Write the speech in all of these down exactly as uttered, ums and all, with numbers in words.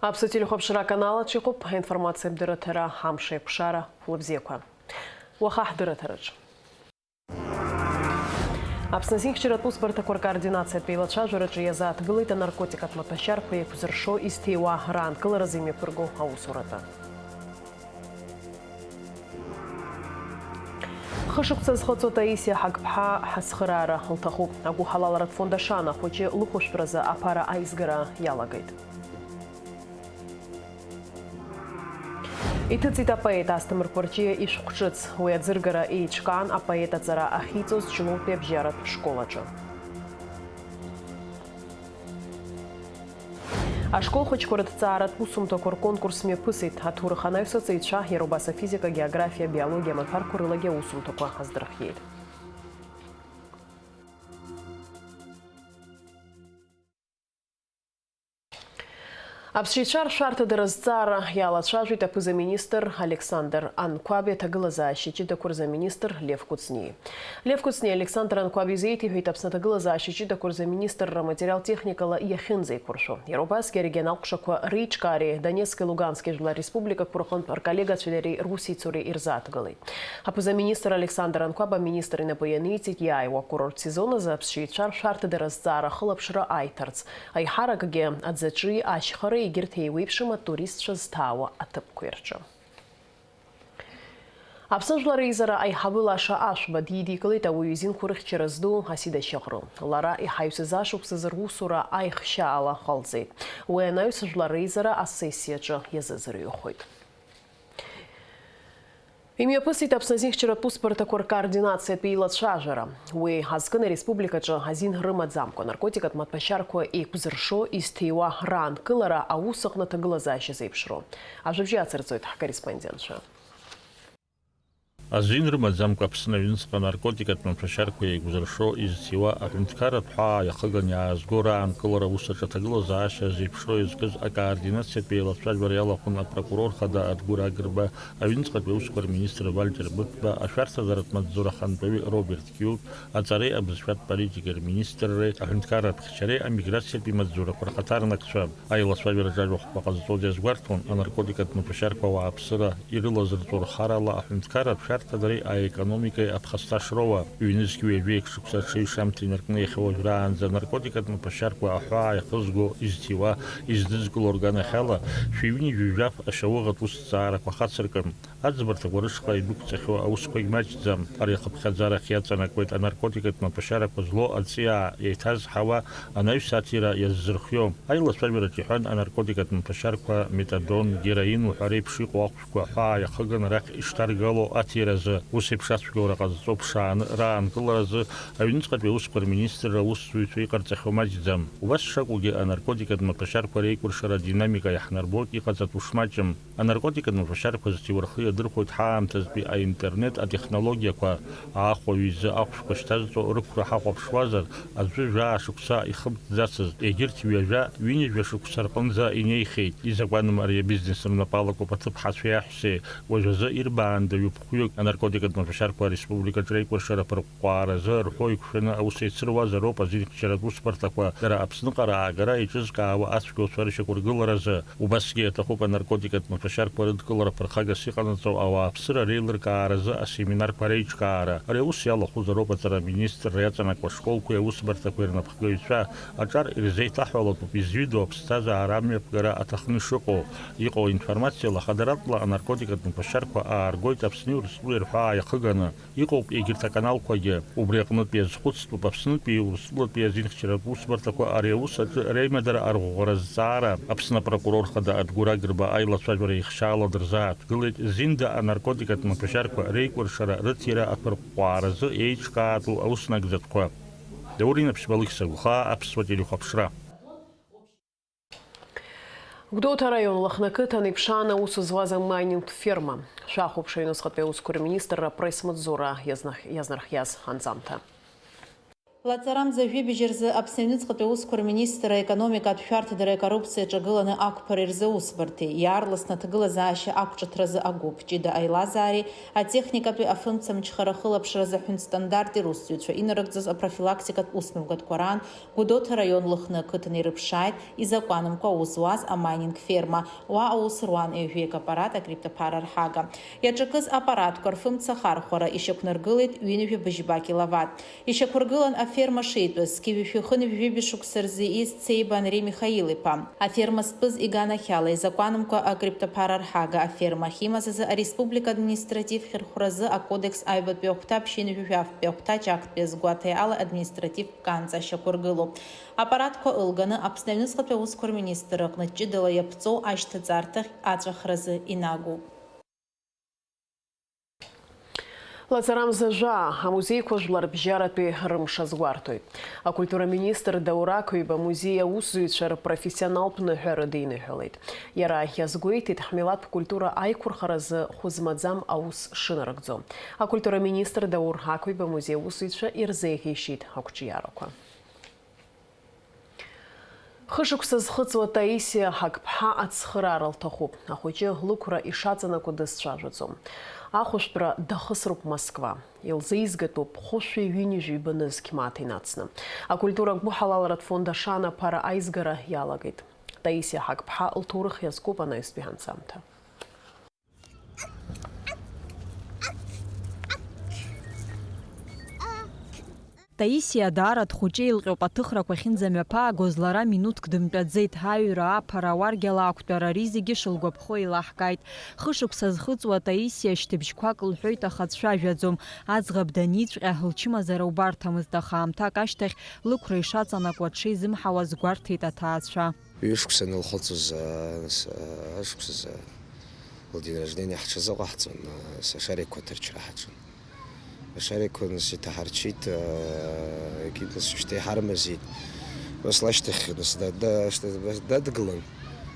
Аԥсуа телехәаԥшра аканал аҿы иҟоуп аинформациатә дырраҭара Амш аиқәшара. Хәлыбзиақәа. Уаха ҳдырраҭараҿы. Аԥсны азинхьчаратә усбарҭақәа ркоординациатә еилацәажәараҿы иазааҭгылеит анаркотикатә маҭәашьарқәа еиқәзыршо изҭиуа раанкыларазы имҩаԥырго аусуратә. Хышықәса зхыҵуа Таисиа Ҳақԥҳа ҳацхыраара лҭахуп. Агәыҳалалратә фонд Ашана ахәыҷы лыхәшәтәразы аԥара аизгара иалагеит. Иҭыҵит апоет Асҭамыр Қәарҷиа ишәҟә ҿыц. Уи аӡыргара еиҿкаан апоет аҵара ахьиҵоз Ҷлоутәи абжьаратә школ аҿы. Ашкол хәыҷқәа рыҭҵааратә усумҭақәа рконкурс мҩаԥысит. Аҭоурых анаҩс аҵаҩцәа, иара убас афизика, агеографиа, абиологиа амаҭәарқәа рылагьы аусумҭақәа аздырхиеит. Аԥсшьаҩцәа ршәарҭадара азҵаара иалацәажәеит аԥыза-министр Александр Анқәаби аҭагылазаашьа ҷыдақәа рзы аминистр Лев Кәыҵниеи. Лев Кәыҵниа Александр Анқәаби изеиҭеиҳәеит Аԥсны аҭагылазаашьа ҷыдақәа рзы аминистрра материал-техникала иахьынӡеиқәыршәо. Иара убасгьы арегионал ҟәшақәа реиҿкаареи Донецки Лугански жәлар республикақәа рҟынтә рколлегацәеи дареи русеицуреи ирзааҭгылеит. Аԥыза-министр Александр Анқәаба аминистр инапы ианиҵеит иааиуа акурорттә сезон азы аԥсшьаҩцәа ршәарҭадара азҵаара ахылаԥшра аиҭарц. Аиҳаракгьы аӡаҿи ашьхареи егьырҭ еиуеиԥшым атуристцәа зҭаауа аҭыԥқәеи рҿы. Аԥсны Жәлар Реизара аиҳабы Лаша Ашәба дидикылеит ауаҩы изинқәа рыхьчара зду Асида Шьаҟрыл. Лара иҳаҩсыз ашықәсазы русура аихшьаала ҟалҵеит. Уи анаҩс Жәлар Реизара асессиаҿы иазыӡырҩхоит. Имҩаԥысит Аԥсны азинхьчаратә усбарҭақәа ркоординациатә еилацәажәара. Уи азкын ареспубликаҿы азин рымаӡамкәа анаркотикатә маҭәашьарқәа еиқәзыршо изҭиуа раанкылара аус аҟны аҭагылазаашьа зеиԥшроу. Ажәабжь иацырҵоит ҳкорреспондентцәа. Азин рымаӡамкәа Аԥсны аҩныҵҟа анаркотикатә маҭәашьарқәа еиқәзыршо изҭиуа аҳәынҭқарратә ҳәаа иахыганы иаазго раанкылара аус аҿы аҭагылазаашьа зеиԥшроу иазкыз акоординациатә еилацәажәара иалахәын апрокурор хада Адгәыр Агрба, аҩныҵҟатәи аусқәа рминистр Вальтер Быҭәба, ашәарҭадаратә маҵзура ахантәаҩы Роберт Киут, аҵареи абызшәатә политикеи рминистрреи, аҳәынҭқарратә хьчареи амиграциатәи маҵзурақәа рхаҭарнакцәа. Аилацәажәараҿы ажәахәқәа ҟазҵоз иазгәарҭон, анаркотикатә маҭәашьарқәа ауааԥсыра ирылазырҵо рхарала аҳәынҭқарратә шәарҭадареи аекономикеи аԥхасҭа шроуа. Ҩнызқь ҩажәеи ак шықәса аҽеиҩшамҭа инаркны иахьа уажәраанӡа анаркотикатә маҭәашьарқәа аҳәаа иахызго, изҭиуа, изнызкыло рганахьала шәи ҩынҩажәи жәаф ашьауӷатә усҭҵаарақәа хацыркын. Аӡбарҭақәа рышҟа идәықәҵахьоу аусқәагь маҷӡам. Ари ахыԥхьаӡарахь иаҵанакуеит анаркотикатә маҭәашьарақәа злоу аҵиаа еиҭазҳауа анаҩс аҭира иаззырхио. Аилацәажәараҿы иҳәан, анаркотикатә маҭәашьарқәа, метадон, героин уҳәа реиԥш иҟоу ахәшәқәа аҳәаа иахыганы арахь ишҭаргало аҭиразы, ус еиԥш ацәгьоура ҟазҵо ԥшааны раанкыларазы аҩныҵҟатәи аусқәа рминистрра аусзуҩцәа иҟарҵахьоу маҷӡам. Убас шакәугьы, анаркотикатә маҭәашьарқәа реикәыршара адинамика иаҳнарбоит иҟаҵатәу шмаҷым. Анаркотикатә маҭәашьарқәа зҭиуа рхы иадырхәоит ҳаамҭазтәи аинтернет атехнологиақәа. Аахәаҩ изы ахәшәқәа шьҭазҵо рықәра ҳахәаԥшуазар, аӡәы жәаа шықәса ихымҵӡацызт, егьырҭ ҩажәа, ҩынҩажәа шықәса рҟынӡа инеихьеит. Изакәаным ари абизнес рнапы алакуп аҭыԥҳацәеи аҳәсеи. Уажәазы ирбаанда ҩы-ԥхҩык анаркотикатә маҭәашьарқәа ареспубликаҿы реикәыршара аԥырҟәҟәааразы рҳәо иқәшәаны аус еицыруазароуп азинхьчаратә усбарҭақәа, дара Аԥсныҟа раагара еиҿызкаауа ацәгьоуцәа рышьақәыргыларазы. Убасгьы иаҭахуп анаркотикатә маҭәашьарқәа рыдкылара ԥырхагас иҟанаҵо ауааԥсыра реилыркааразы асеминарқәа реиҿкаара. Ари аус иалахәызароуп аҵара аминистрра иаҵанакуа ашколқәеи аусбарҭақәеи рнапхгаҩцәа. Аҿар ирзеиҭаҳәалатәуп изҩыдоу аԥсҭазаара амҩаԥгара аҭахны ишыҟоу. Иҟоу аинформациала, хадаратәла анаркотикатә маҭәашьарқәа ааргоит Аԥсни Урыстәылеи рҳәаа иахыганы. Иҟоуп егьырҭ аканалқәагьы. Убри аҟнытә иазхәыцтәуп Аԥснытәи Урыстәылатәи азинхьчаратә усбарҭақәа ари аус аҿы реимадара арӷәӷәара азҵаара. Аԥсны апрокурор хада Адгәыр Агрба аилацәажәара ихшьаала дырзааҭгылеит Зинда анаркотикатә маҭәашьарқәа реикәыршара рыҭира аԥырҟәҟәааразы еиҿкаатәу ауснагӡатәқәа. Даур Инаԥшьба, Алықьса Гәхаа, Аԥсуа телехәаԥшра. Гәдоуҭа араион Лыхны ақыҭан иԥшаан аус зуаз амайнинг ферма. Шәахәаԥш аҩнуҵҟатәи аусқәа рминистрра апресс-маҵзура иазнах-, иазнархиаз анҵамҭа. Лаҵарамза жәибжь рзы Аԥсны аҩныҵҟатәи аусқәа рминистр, аекономикатә шәарҭадареи акоррупциеи аҿагыланы ақәԥара ирзы аусбарҭеи, иаарласны аҭагылазаашьа ақәҿыҭразы агәыԥ, ҷыда аилазаареи атехникатәи афымцамчхара ахылаԥшразы аҳәынҭстандарти русзуҩцәа инарыгӡоз апрофилактикатә усмҩаԥгатәқәа раан Гәдоуҭа араион Лыхны ақыҭан ирыԥшааит изакәанымкәа аус зуаз амайнинг ферма. Уа аус руан ҩажәи акы аппарат, акриптоԥара арҳага. Иаҿакыз аппаратқәа рфымца ахархәара ишьақәнаргылеит ҩынҩажәа быжьба киловатт. Ишьақәыргылан аферма шитәыз, зқьи жәшәи хынҩажәи жәибжь шықәса рзы ииз Цеиба Анри Михаил-иԥа. Аферма зтәыз иганахьала изакәанымкәа акриптоԥара арҳага аферма ахьимаз азы ареспублика административ хьырхәразы акодекс аҩбатәи ахәҭа ԥшьынҩажәи жәафтәи ахәҭаҷ актәи азгәаҭеи ала административ ганӡа шьақәыргылоуп. Аппаратқәа ылганы Аԥсны аҩныҵҟатәи аусқәа рминистрра аҟны ҷыдала иаԥҵоу ашьҭаҵарҭахь аҵәахразы инагоуп. Лаҵарамза жәаа, амузеиқәа жәларбжьаратәи рымш азгәарҭоит. Акультура министр Даур Ақәиба амузеи аусзуҩцәа рпрофессионалтә ныҳәа рыдиныҳәалеит. Иара иазгәеиҭеит, ҳмилаҭтә культура аиқәырхаразы хәызмаӡам аус шынарыгӡо. Акультура министр Даур Ақәиба амузеи аусзуҩцәа ирзеиӷьеишьеит ақәҿиарақәа. Хышықәса зхыҵуа Таисиа Ҳақԥҳа ацхыраара лҭахуп. Ахәыҷы лықәра ишаҵанакуа дызцәажәаӡом. Ахәышәтәра дахысроуп Москва. Илзеизгатәуп хәышәи ҩынҩажәи банызқь мааҭ инацны. Акультура гәыҳалалратә фонд Ашана аԥара аизгара иалагеит. Таисиа Ҳақԥҳа лҭоурых иазкуп анаҩстәи ҳанҵамҭа. Таисиа даара дхәыҷы илҟьоуп, аҭыхрақәа ахьынӡамҩаԥаагоз лара минуҭк дымтәаӡеит, аҩра, аԥара, ауаргьала ақәтәара, ари зегьы шылгәаԥхо еилаҳкааит. Хышықәса зхыҵуа Таисиа шьҭыбжьқәак лҳәоит, аха дцәажәаӡом. Аӡӷаб даниҵәҟьа, лчымазара убарҭамызт, аха аамҭак ашьҭахь лықәра ишаҵанакуа дшеизымҳауаз гәарҭеит аҭаацәа. Ҩышықәса анылхыҵыз, аа, нас, аа, ашықәсазы лдень рождения ҳҽазыҟаҳҵон, аа, нас ашарикқәа аҭарчра ҳаҿын. Ашарикқәа нас иҭаҳарчит, аа, егьит нас шьҭа иҳармазеит. Нас лашьҭахь нас да-, да-, шьҭа дадгылан.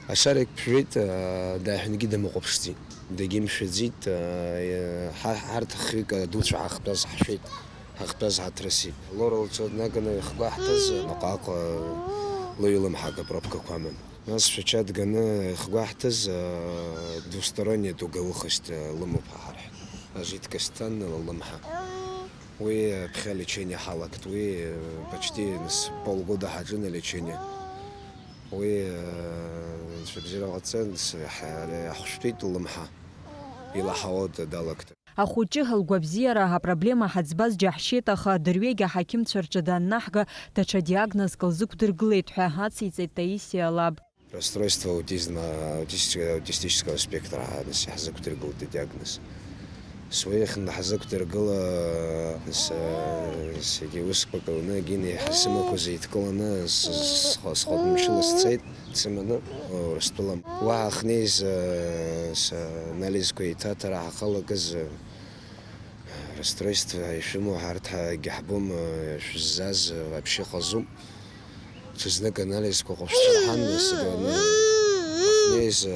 Ашарик ԥжәеит, аа, дааҳәынгьы дымхәаԥшӡеит. Дагьымшәаӡеит, аа, иа-, ҳа-, ҳарҭ хҩык адуцәа ҳахтәаз ҳшәеит. Ҳахьтәаз ҳаҭрысит. Лора лҽы днаганы ихгәаҳҭаз, наҟ-ааҟ лыҩ лымҳак апробкақәа аман. Нас Шәача дганы ихгәаҳҭаз, двусторонняя тугоухость лымоуп ҳәа ҳарҳәеит. Жидкость ҭан ллымҳа. Уи ԥхьа лечение ҳалагт. Уи почти нас полгода ҳаҿын алечение. Уи, анцәа бзиара ҟаҵан, ҳа-, ҳахәшәтәит ллымҳа. Илаҳауа далагт. Ахәыҷы ҳлгәабзиара апроблема ҳаӡбаз џьаҳшьеит, аха дырҩегьых аҳақьымцәа рҿы даннаҳга, даҽа диагнозк лзықәдыргылеит ҳәа ациҵеит Таисиа лаб. Расстройство аутизма, аутистического, аутистического спектра ҳәа нас иаҳзықәдыргылт адиагноз. Суеихны ҳзықәдыргыла, нас, сегьы усқәак лны, егьин еиҳа сымақәа зеидкыланы, с-, с-, схы-, схатә мчыла сцеит. Дсыманы, Урыстәыла. Уаҳа ҳахьнеиз, э, с-, анализқәа еиҭаҭара ҳахьалагаз, э, расстройство ишәымоу ҳарҭ ҳагьаҳбом, э, шәыззааз, э, вообще хазуп. Ҽазнык анализқәа ҟашәҵар ҳан, нас, ҳахьнеиз, э,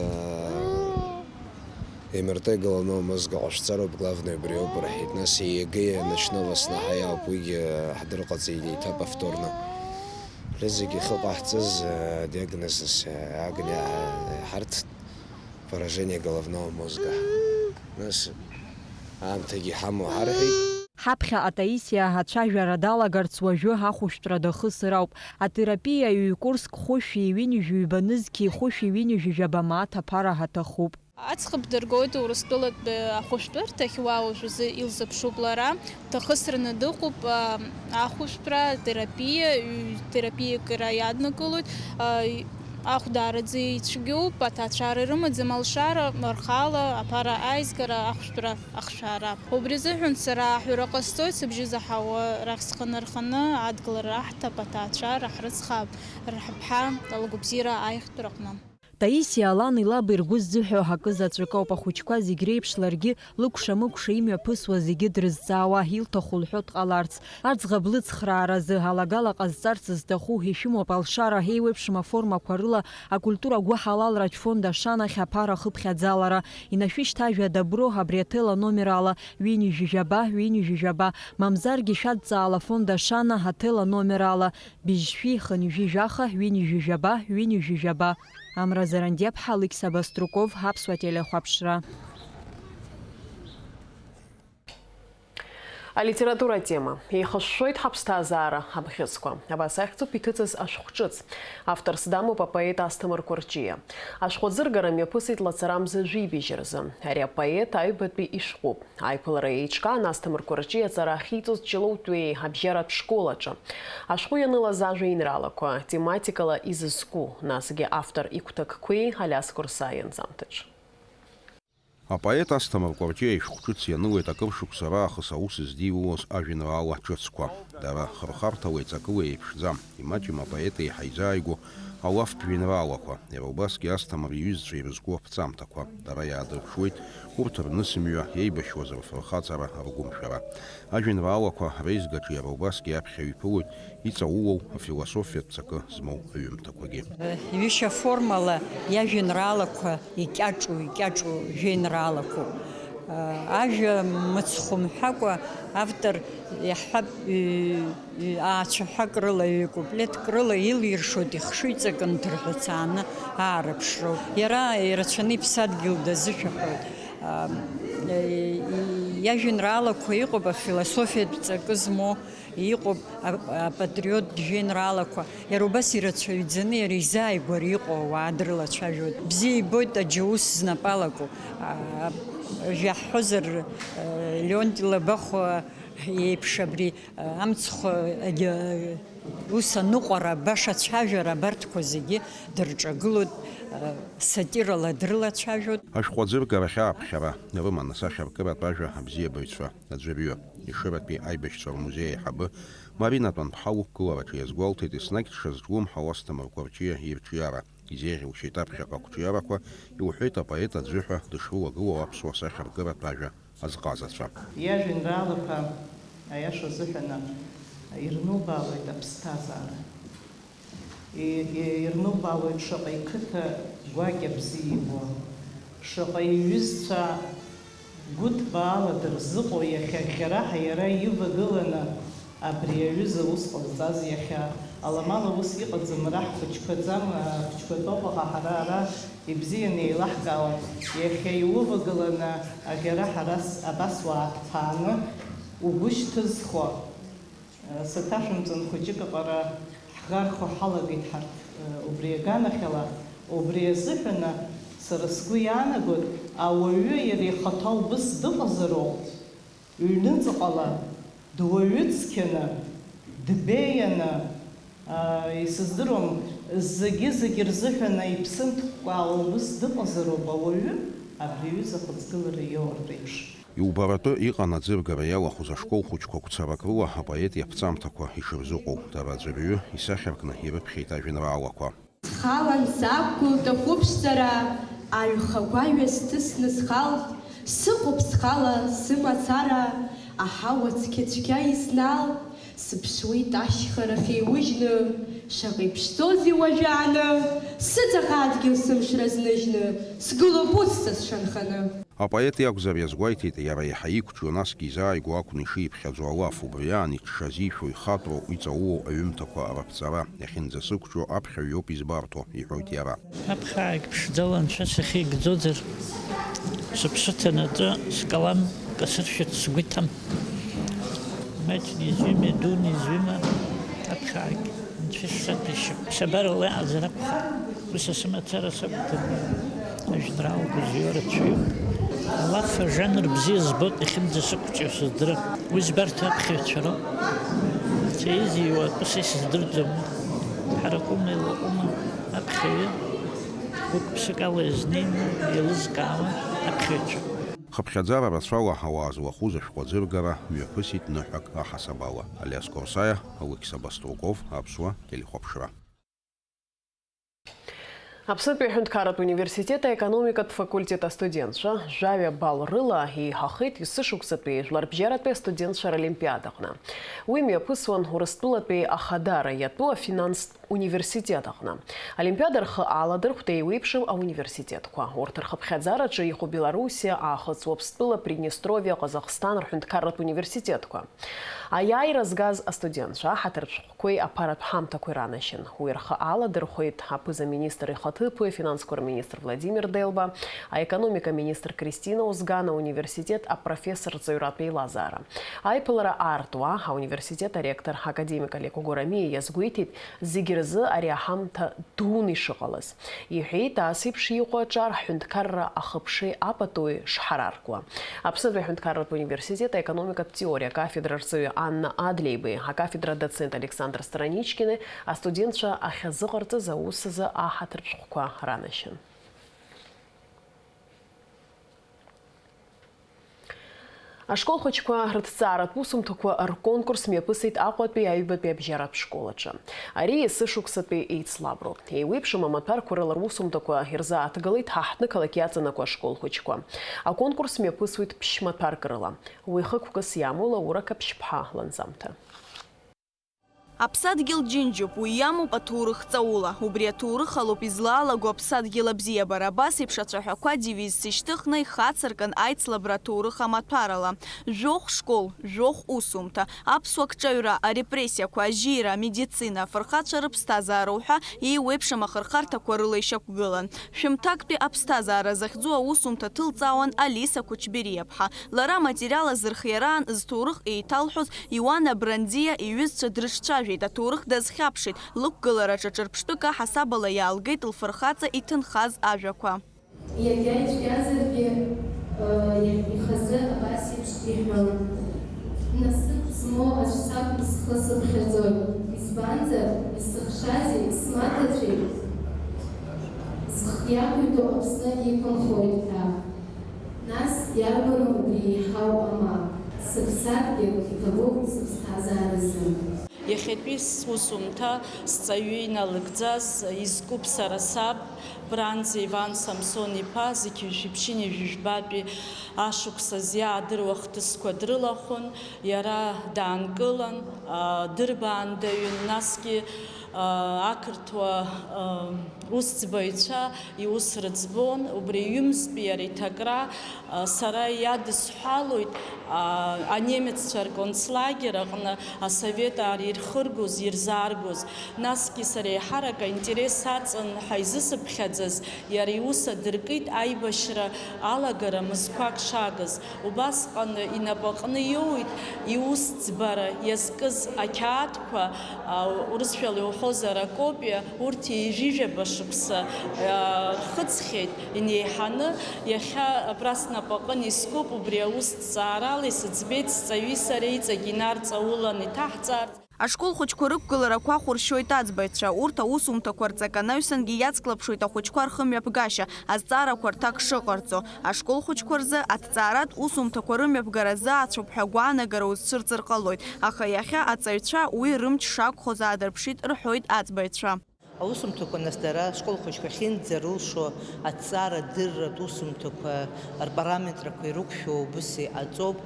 МРТ головного мозга ҟашәҵароуп, главное убриоуп рҳәеит. Нас ЕЕГ ночного сна ҳаиаауп, уигьы ҳдырҟаҵеит еиҭа повторно. Зегьы ахьыҟаҳҵаз, э, диагноз, нас, э, агни-, э, ҳарҭ поражение головного мозга. Нас аамҭагьы иҳамоу ҳарҳәеит. Ҳаԥхьаҟа Таисиа ацәажәара далагарц уажәы ахәышәтәра дахысыр ауп. Атерапиа ҩ-курск хәышәи ҩынҩажәи ҩба нызқьи хәышәи ҩынҩажәи жәаба мааҭ аԥара ҳаҭахуп. Аӡӷаб дыргоит Урыстәылатәи ахәышәтәырҭахь, уа уажәазы илзыԥшуп лара, дҭахысраны дыҟоуп, а, ахәышәтәра, атерапиа, ҩ-, терапиак иара иаднакылоит, а, и-, ахә даараӡа ицәгьоуп, аҭаацәара ирымаӡам, алшара, рхала аԥара аизгара, ахәшәтәра ахшәара. Убри азыҳәан сара аҳәара ҟасҵоит, сыбжьы заҳауа рахь схы нарханы адгылара раҳҭап, аҭаацәара ҳрыцхраап, рҳаԥҳа лгәабзиара аихтәраҟны. Таисиа лани лаби ргәы ззыҳәо акы заҵәык ауп, ахәыҷқәа зегь реиԥш ларгьы лыкәша-мыкәша имҩаԥысуа зегьы дрызҵаауа, илҭаху лҳәо дҟаларц. Аӡӷаб лыцхрааразы алагала ҟазҵарц зҭаху ишәымоуп алшара, еиуеиԥшым аформақәа рыла акультура гәыҳалалратә фонд Ашана ахь аԥара хыԥхьаӡалара. Инашәышьҭ ажәа Добро абри аҭел аномер ала, ҩынҩажәи жәаба, ҩынҩажәи жәаба, мамзаргьы шәадҵаала афонд Ашана аҭел аномер ала, быжьшәи хынҩажәи жәаха, ҩынҩажәи жәаба, ҩынҩажәи жәаба. Амра Зарандиаԥҳа, Алықьса Баструков, Аԥсуа телехәаԥшра. Алитература атема. Еихышәшәоит ҳаԥсҭазаара абӷьыцқәа. Абас ахьӡуп иҭыҵыз ашәҟәҿыц. Авторс дамоуп апоет Асҭамыр Кәарҷиа. Ашәҟәы аӡыргара мҩаԥысит лацарамза жәибжь рзы. Ари апоет аҩбатәи ишәҟәуп. Аиԥылара еиҿкаан Асҭамыр Кәарҷиа аҵара ахьиҵоз Ҷлоутәи абжьаратә школ аҿы. Ашәҟәы ианылаз ажәеинраалақәа тематикала изызку, насгьы автор игәҭакқәеи Алиас Курсаиа ианҵамҭаҿ. Апоет Асҭамыр Кәарҷиа ишәҟәҿыц ианылоит акыр шықәса раахыс аус здиулоз ажәеинраала ҿыцқәа. Дара хырхарҭала иҵакыла еиԥшӡам, имаҷым апоет еиҳа изааигәоу алафтә жәеинраалақәа, иара убасгьы Асҭамыр иҩызцәа ирызку аԥҵамҭақәа. Дара иаадырԥшуеит урҭ рнысымҩа, еибашьуаз рфырхаҵара, ргәымшәара. Ажәеинраалақәа реизгаҿы иара убасгьы аԥхьаҩ иԥылоит иҵаулоу афилософиатә ҵакы змоу аҩымҭақәагьы. Ҩышьа формала иажәеинраалақәа икьаҿу, икьаҿу жәеинраалақәоуп. Ажәа мыцхәы мҳәакәа автор, иаҳҳәап, ҩ-, ҩ-, аацәаҳәак рыла, ҩ-куплетк рыла илиршоит ихшыҩҵакы нҭырҳәацааны аарыԥшроуп. Иара ирацәаны иԥсадгьыл дазышәаҳәоит. А, иажәеинраалақәа иҟоуп афилософиатә ҵакы змоу, иҟоуп а-, апатриот жәеинраалақәа. Иара убас ирацәаҩӡаны иара изааигәара иҟоу ауаа дрылацәажәоит. Бзиа ибоит аџьаус знапы алаку. А, жәаҳҳәозар, а, Леонти Лабахәа иеиԥш абри, а, амцхә, а, ус аныҟәара, баша ацәажәара абарҭқәа зегьы дырҿагылоит, а, сатирала дрылацәажәоит. Ашәҟәы аӡыргарахь ааԥхьара рыман асахьаркыратә ажәа абзиабаҩцәа аӡәырҩы, Ешыратәи аибашьцәа рмузеи аиҳабы Марина Тәанԥҳа лықәгылараҿы иазгәалҭеит, еснагь дшазҿлымҳау Асҭамыр Кәарҷиа ирҿиара. Изеиӷьушьеит аԥхьаҟа ақәҿиарақәа, иуҳәеит апоет аӡәы ҳәа дышрылагылоу аԥсуа сахьаркыратә ажәа азҟазацәа. Иажәеинраалақәа, аиаша азыҳәан, ирнубаалоит аԥсҭазаара. И-, и-, ирнубаалоит шаҟа иқыҭа гәакьа бзиа ибо, шаҟа иҩызцәа гәыҭбаала дырзыҟоу, иахьа ӷьараҳа иара ивагыланы абри аҩыза аус ҟазҵаз, иахьа аламала ус иҟаӡам, ара ҳхәыҷқәаӡам, ахәыҷқәа атәоуп, аха ҳара ара ибзианы еилаҳкаауан, иахьа иувагыланы аӷьараҳа арас абас уааҭԥааны угәы шьҭызхуа. Саҭашәымҵан хәыҷык аҟара ҳӷархо ҳалагеит ҳарҭ, убри аганахьала, убри азыҳәан сара сгәы иаанагоит, ауаҩы иара ихаҭа убыс дыҟазароуп, ҩныҵҟала дуаҩы цқьаны, дбеианы, исыздыруам, зегьы-зегьы рзыҳәан иԥсы нҭкәкәаауа убыс дыҟазароуп ауаҩы, абри аҩыза ахыҵгылара иоуртә еиԥш. Иубаратәы иҟан аӡыргара иалахәыз ашкол хәыҷқәа гәцарак рыла апоет иаԥҵамҭақәа ишырзыҟоу, дара аӡәырҩы исахьаркны ирыԥхьеит ажәеинраалақәа. Схалан сақәгылт ахәыԥшӡара, аҩхагәаҩа сҭысны схалт, сыҟоуп схала сымацара, аҳауа цқьа-цқьа исналт, сыԥшуеит ашьхарахь еиужьны, шаҟа иԥшӡоузеи уажәааны, сыҵаҟа адгьыл сымшра зныжьны, сгылоуп ус са сшанханы. Апоет иакәзар иазгәеиҭеит, иара иаҳа иқәҿио, насгьы изааигәоу акәны ишиԥхьаӡо алаф, убри аан иҽшазишәо, ихатәроу, иҵаулоу аҩымҭақәа раԥҵара. Иахьынӡасықәҿио аԥхьаҩ иоуп избарҭо, иҳәоит иара. Аԥхьаҩ ԥшӡала анцәа сахьигӡозар, сыԥсы ҭанаҵы скалам касыршәырц сгәы иҭам. Маҷны изҩыма, дуны изҩыма, аԥхьаҩ анцәа сзаҭәеишьап. Ԥсабарала иҟазар акәхап. Ус асы мацара сакәӡам, ажәеинраалақәа зҩуа рацәаҩуп. Алаф ажанр бзиа збоит, иахьынӡасықәҿио сыздырам. Уи збарҭоу аԥхьаҩцәа роуп. Сеизиуа атәы са исыздырӡом. Ҳаракума, илаҟәума аԥхьаҩы, гәык-ԥсык ала иазнеины еилызкаауа аԥхьаҩцәа. Хыԥхьаӡара рацәала ауаа злахәыз ашәҟәы аӡыргара мҩаԥысит ныҳәак аҳасабала. Алиас Корсаиа, Алықьса Баструков, Аԥсуа телехәаԥшра. Аԥснытәи аҳәынҭқарратә университет аекономикатә факультет астудентцәа жәаҩа балл рыла еиҳахеит есышықәсатәи жәларбжьаратәи астудентцәа ролимпиадаҟны. Уи мҩаԥысуан Урыстәылатәи ахадара иатәу афинанстә университет аҟны. Олимпиада рхы аладырхәт еиуеиԥшым ауниверситетқәа. Урҭ рхыԥхьаӡараҿы иҟоуп Белоруссиа, Аахыҵ Уаԥстәыла, Приднестровиа, Ҟазахстан рҳәынҭқарратә университетқәа. Аиааира згаз астудентцәа аҳаҭыртә шәҟәқәеи аԥаратә ҳамҭақәеи ранашьан. Уи рхы аладырхәеит аԥыза-министр ихаҭыԥуаҩ, афинансқәа рминистр Владимир Делба, аекономика министр Кристина Озган, ауниверситет апрофессорҵаҩратә еилазаара. Аиԥылара аартуа, ауниверситет аректор академик Олег Гурамиа иазгәеиҭеит, зегь рзы ари аҳамҭа дуны ишыҟалаз. Иҳәеит, ас еиԥш иҟоу аҿар ҳҳәынҭқарра ахыԥшеи апатуи шҳараркуа. Аԥснытәи аҳәынҭқарратә университет аекономикатә теориа акафедра рҵаҩы Анна Адлеибеи, акафедра адоцент Александр Страничкини астудентцәа ахьазыҟарҵаз аус азы аҳаҭыртә шәҟәқәа ранашьан. Ашкол хәыҷқәа рыҭҵааратә усумҭақәа рконкурс мҩаԥысит Аҟәатәи аҩбатәи абжьаратә школ аҿы. Ари есышықәсатәи еицлаброуп. Еиуеиԥшым амаҭәарқәа рыла русумҭақәа ирзааҭгылеит ҳа ҳҭнықалақь иаҵанакуа ашкол хәыҷқәа. Аконкурс мҩаԥысуеит ԥшь-маҭәарк рыла. Уи хықәкыс иамоу Лаура Қаԥшьԥҳа ланҵамҭа. Аԥсадгьыл џьынџьуп, уи иамоуп аҭоурых ҵаула. Убри аҭоурых алоуп излаалаго аԥсадгьыл абзиабара. Абас еиԥш ацәаҳәақәа девизс ишьҭыхны ихацыркын аицлабра аҭоурых амаҭәарала. Жәохә школ, жәохә усумҭа, аԥсуа кҿаҩра, арепрессиақәа, ажьира, амедицина, афырхацәа рыԥсҭазаара уҳәа еиуеиԥшым ахырхарҭақәа рыла ишьақәгылан. Шәымҭактәи аԥсҭазаара захьӡу аусумҭа ҭылҵаауан Алиса Қәычбериаԥҳа. Лара аматериал азырхиараан зҭоурых еиҭалҳәоз Иуана Брандиа иҩызцәа дрыҿцәажәеит, аҭоурых дазхьаԥшит, лықәгылараҿы ҿырԥштәык аҳасабала иаалгеит лфырхаҵа иҭынхаз ажәақәа. Иагьа ицәгьазаргьы, э, ихазы абас еиԥш иҳәон: насыԥ змоу аӡә сакәым схы сыԥхьаӡоит, избанзар, исыхшазеи, смаҭацәеи зхы иақәиҭу Аԥсны иқәынхоит ҳәа. Нас иарбану убри еиҳау амал? Сыԥсадгьыл иҭабуп сыԥсҭазааразы. Иахьатәи сусумҭа сҵаҩы иналыгӡаз изкуп сара саб, Бранӡа Иван Самсон-иԥа, зқьи жәшәи ԥшьынҩажәи жәбатәи ашықәс азы иаадыруа хҭысқәа дрылахәын, иара даанкылан, а, дырбаандаҩын, насгьы, а, ақырҭуа, а, усӡбаҩцәа иус рыӡбон, убри ҩымзтәи иара иҭакра, а, сара иадысҳәалоит, а, анемеццәа рконцлагер аҟны асовет ар ирхыргоз, ирзааргоз. Насгьы сара еиҳарак аинтерес аҵан ҳәа изысыԥхьаӡаз, иара иус адыркит аибашьра алагара мызқәак шагыз. Убасҟан инапаҟны иоуит иус ӡбара иазкыз ақьаадқәа, а, урысшәала иуҳәозар акопиа, урҭ ҩажәижәаба шықәса, а, рхыҵхьеит инеиҳаны, иахьа абра снапаҟын искуп, убри аус ҭҵаарала исыӡбеит сҵаҩи сареи иҵегь инарҵаулан иҭаҳҵаарц. Ашкол хәыҷқәа рықәгыларақәа ахәыршьоит аӡбаҩцәа. Урҭ аусумҭақәа рҵак анаҩсангьы иацклаԥшуеит ахәыҷқәа рхымҩаԥгашьа, азҵаарақәа рҭак шыҟарҵо. Ашкол хәыҷқәа рзы аҭҵааратә усумҭақәа рымҩаԥгара азы ацәоуп ҳәа агәаанагара узцәырҵыр ҟалоит, аха иахьа аҵаҩцәа уи рымч шакәхоз аадырԥшит, рҳәоит аӡбаҩцәа. Аусумҭақәа, нас, дара ашкол хәыҷқәа ахьынӡарылшо аҭҵаарадырратә усумҭақәа рпараметрақәа ирықәшәо убыс иҟаҵоуп.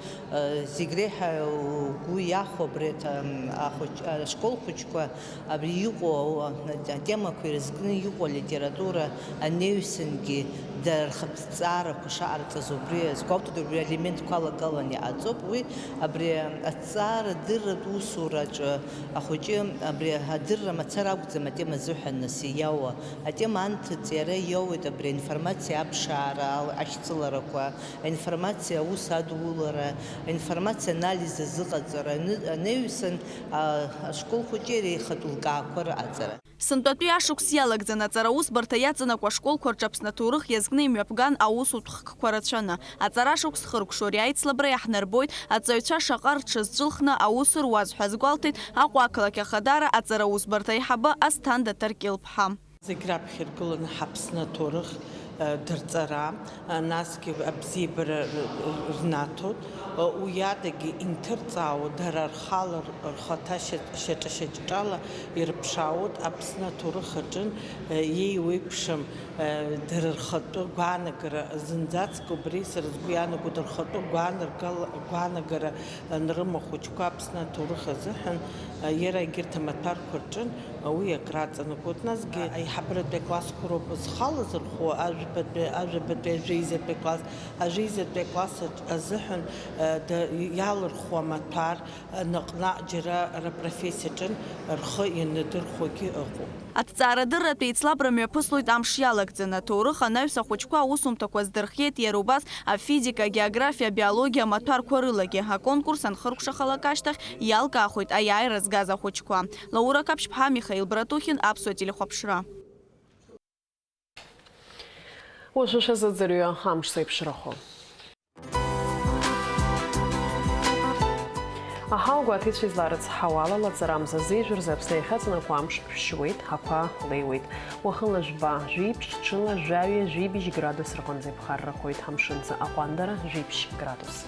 Зегь реиҳа угәы иахәо абри аҭ-, ахәыҷ-, ашкол хәыҷқәа абри иҟоу атемақәа ирызкны иҟоу алитература анаҩсангьы дара рхатә ҭҵаарақәа шаҟарҵаз убри азгәоуҭоит, убри аелементқәа алагалан иҟаҵоуп. Уи абри аҭҵаарадырратә усураҿы ахәыҷы абри адырра мацара акәӡам атема азыҳәан нас иауа. Атема анҭыҵ иара иоуеит абри аинформациа аԥшаара ал-, ашьцыларақәа, аинформациа аус адулара, аинформациа анализ азыҟаҵара, аны-, анаҩсан, а, ашкол хәыҷы иара ихатә лкаақәа рыҟаҵара. Сынтәатәи ашықәс иалагӡан аҵараусбарҭа иаҵанакуа ашколқәа рҿы Аԥсны аҭоурых иазкны имҩаԥган аусутә хкқәа рацәаны. Аҵара ашықәс хыркәшо ари аицлабра иаҳнарбоит, аҵаҩцәа шаҟа рҽазҿылхны аус руаз ҳәа азгәалҭеит Аҟәа ақалақь Ахадара аҵараусбарҭа аиҳабы Асҭанда Таркьыл-ԥҳа. Зегь раԥхьа иргыланы ҳАԥсны аҭоурых Дырҵара, насгьы абзиабара рнаҭоит, уи адагьы инҭырҵаауа, дара рхала рхаҭа шьаҿа-шьаҿала ирыԥшаауеит Аԥсны аҭоурых аҿы еиуеиԥшым, дара рхатәы гәаанагара зынӡаск убри сара сгәы иаанагоит, рхатәы гәаанаргала-, гәаанагара анрымоу ахәыҷқәа Аԥсны аҭоурых азыҳәан, иара егьырҭ амаҭәарқәа рҿы уи акраҵанакуеит. Насгьы аиҳабыратәи аклассқәа роуп зхала зырху, ажәабатәи, ажәабатәи, ажәеизатәи акласс, ажәеизатәи акласс аҿ-, азыҳәан, э, да-, иалырхуа амаҭәар, э, наҟ-наҟ џьара рпрофессиаҿы рхы ианадырхәогьы ыҟоуп. Аҭҵаарадырратә еицлабра мҩаԥыслоит амш иалагӡаны. Аҭоурых анаҩс ахәыҷқәа аусумҭақәа здырхиеит иара убас афизика, агеографиа, абиологиа амаҭәарқәа рылагьы. Аконкурс анхыркәшахалак ашьҭахь иалкаахоит аиааира згаз ахәыҷқәа. Лаура Қаԥшьԥҳа, Михаил Братухин, Аԥсуа телехәаԥшра. Уажәы шәазыӡырҩы амш зеиԥшрахо. Аҳауа гәаҭеицәа изларыцҳауа ала, лаҵарамза зежәырзы Аԥсны иахьаҵанакуа амш шәшьуеит, ақәа леиуеит. Уахынла жәба, жәиԥшь, ҽынла жәаҩа, жәибжь градус рҟынӡа иԥхаррахоит, амшынӡы аҟәандара жәиԥшь градус.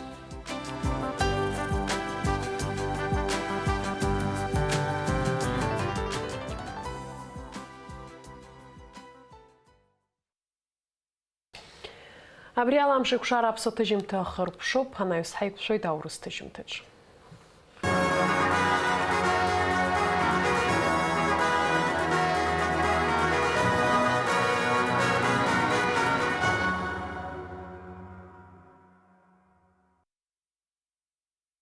Абри ала амш еиқәшара аԥсуа ҭыжьымҭа ахыркәшоуп, анаҩс ҳаиқәшәоит аурыс ҭыжьымҭаҿ.